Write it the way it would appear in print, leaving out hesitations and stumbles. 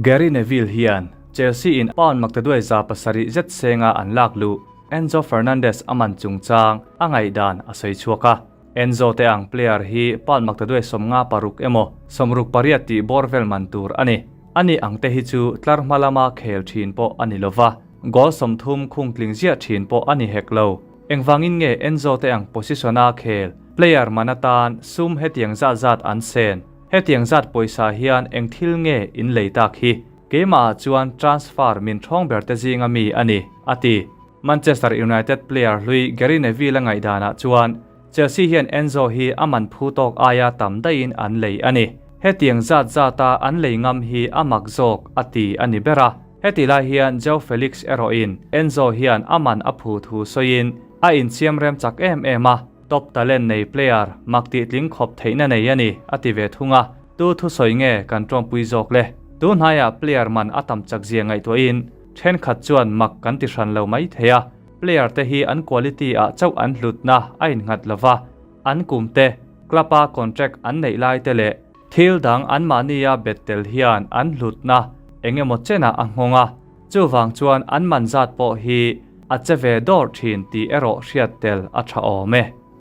Gary Neville hian Chelsea in pound maktaduai 700 zet senga an lak luh Enzo Fernandez a man chungchang a ngaihdan a sawi chhuak a. Enzo te ang player hi pound maktaduai 56 emaw 68 tih bawr vel man tur a ni. Ani ang te hi chu tlar hma lama khel thin pawh a ni lova, goal 30 khung tling ziah thin pawh a ni hek lo. Engvangin nge Enzo te ang position-a khel player man atan sum hetiang zat zat an sen? Hetiang zat pawisa hian eng thil nge in lei tak hi? Keimahah chuan transfer min thawng ber te zinga mi a ni, a ti. Manchester United player hlui Gary Neville-a ngaihdanah chuan Chelsea hian Enzo hi a man phu tawk aia tam daihin an lei a ni. Hetiang zat zata an lei ngam hi a mak zawk, a ti a ni ber a. Heti lai hian Joao Felix erawhin Enzo hian a man a phu thu sawiin a insiam rem chak em em a, top talent nei player mak tih tling khawp theihna nei a ni, a ti ve thung a. Tu thusawi nge kan tawmpui zawk le? Tunhnaiah player man a tam chak zia ngaihtuahin thenkhat chuan mak kan ti hran lo mai thei a. Player te hi an quality ah chauh an hlutna a innghat lova, an kum te, club a contract an neih lai te leh thil dang anmahnia bet tel hian an hlutna eng emaw chenah a nghawng a, chuvang chuan an man zat pawh hi a che ve dawr thin tih erawh hriat tel a tha awm e.